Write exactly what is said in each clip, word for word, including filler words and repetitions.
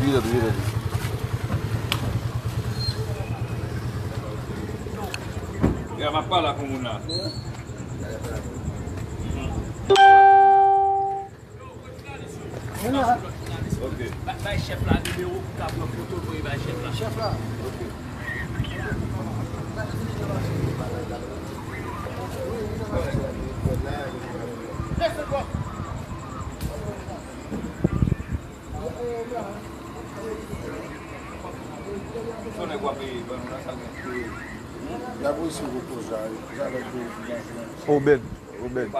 Vire, vire, vire. Ya, m ap pale ak yon moun la. Ok. Bay, bay chèf la nimewo pou ka pran foto, voye bay chèf la. Chèf la. Ok. Obed, Obed.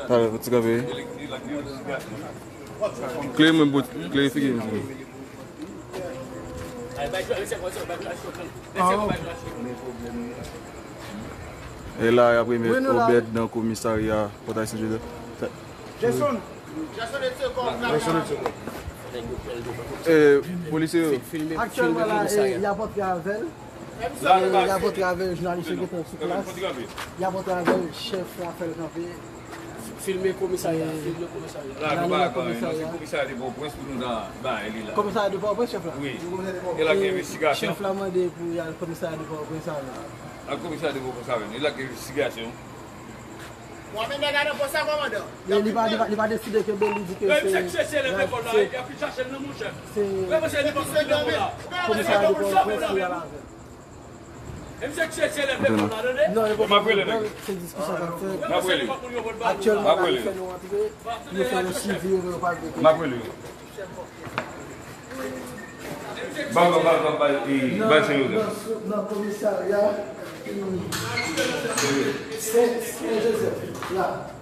Talè, pou ti kanpe. Klere mwen, bout, klere figi m. E la, y ap remèt Obed nan komisarya Pòtay Sen Jozèf. Jason. E, polisye yo. Aktyèlman la, e, y ap antre avè l. E, y ap antre avè l, jounalis yo gentan sou plas. Y ap antre avè l, chèf la fè l kanpe. Filme komisarya, filme komisarya. La, nou pa nan komisarya. Komisarya de Pòtoprens pou nou ta bay li la. Komisarya de Pòtoprens, chèf la? Wi. E la gen envestigasyon. Chèf la mande pou y al komisarya de Pòtoprens avè l. Al komisarya de Pòtoprens avè l. E la gen envestigasyon. Mwen menm nèg a nan pòs la, kòmandan. Li, li pa, li pa, li pa deside kenbe, li di ke se, se komisarya de Pòtoprens li al avè l. Non, yo poko pran, se diskisyon k ap fèt. Aktyèlman la, yo fè nou antre, yo fè nou sivil, yo pa vle. Ban, ban, ban, ban, bay, e, bay Sen Jozèf. Nan, nan, nan komisarya, e, Sen, Sen Jozèf la.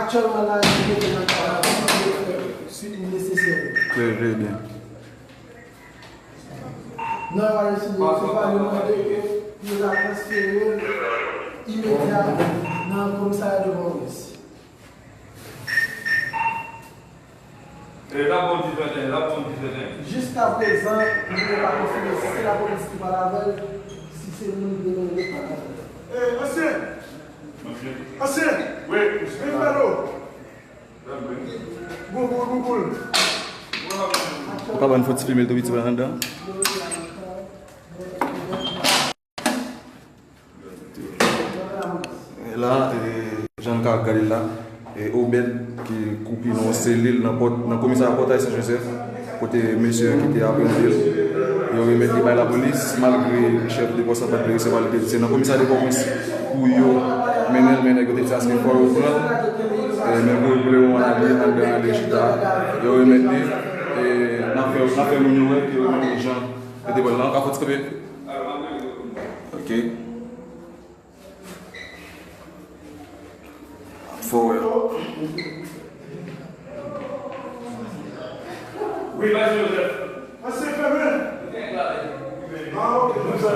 Aktyèlman la, yo mete nan kadav, yo fè swivi nesesè. Trè, trè byen. Nan yo ale sou yo, se pa yo mande ke yo ta transfere l imedya nan komisarya de Pòtoprens. E, la bon di fèten, la bon di fèten. Jiskaprezan, nou pa konfime si se lapolis ki pral avè l, si se moun de men ki pral avè l. E, ansyen! Ansyen! Wi. Vin fè dlo! Gougoul, gougoul. Ou ka ban n fò ti filme l tou piti pa anndan? E la, e, jan n ka gade l la, e, Obed ki koupi nan yon selil nan pòt, nan komisarya Pòtay Sen Jozèf, kote mesye ki te aprende l, yo remèt li bay lapolis, malgre chèf de pòs la pa t vle resevwa l, li te di se nan komisarya de Pòtoprens pou yo mennen l, men nèg yo te di aske fò yo pran l, e, men pou, pou lemoman n ale, anndan ale chita, yo remèt li, e, n ap fè, n ap fè moun yo wè ke yo remèt li jan yo te pran l la, an ka fò ti kanpe. Ok. Fò wè. Wi, Maestro Joseph. Pase fèmen. Ah, ok, nou sa.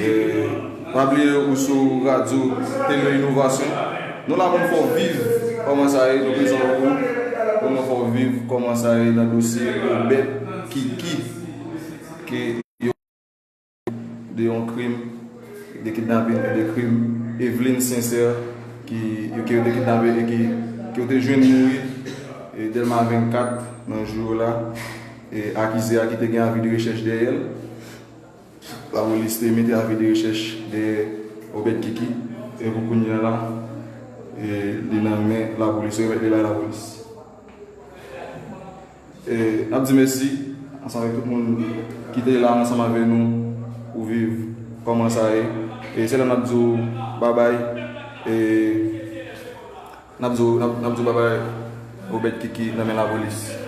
E, pa bliye ou sou radyo Tele Inovasyon. Nou la pou n fè w viv kòman sa ye, nou prezan pou ou, pou nou fè w viv kòman sa ye nan dosye Obed Kiki, ke yo de yon krim, de kidnapin e de krim Eveline Sincère, ki, ke yo te kidnape e ki, ke yo te jwenn mouri, e, Dèlma vennkat nan jou yo la, e, akize a ki te gen avi de rechèch dèyè l. Lapolis te mete avi de rechèch dèyè Obed Kiki, e pou kounye a la, e, li nan men lapolis, yo remèt li bay lapolis. E, n ap di mèsi ansanm avèk tout moun ki te la ansanm avèk nou pou viv kòman sa ye. E se la n ap di w babay. E n ap di w, n ap, n ap di w babay, Obed Kiki nan men lapolis.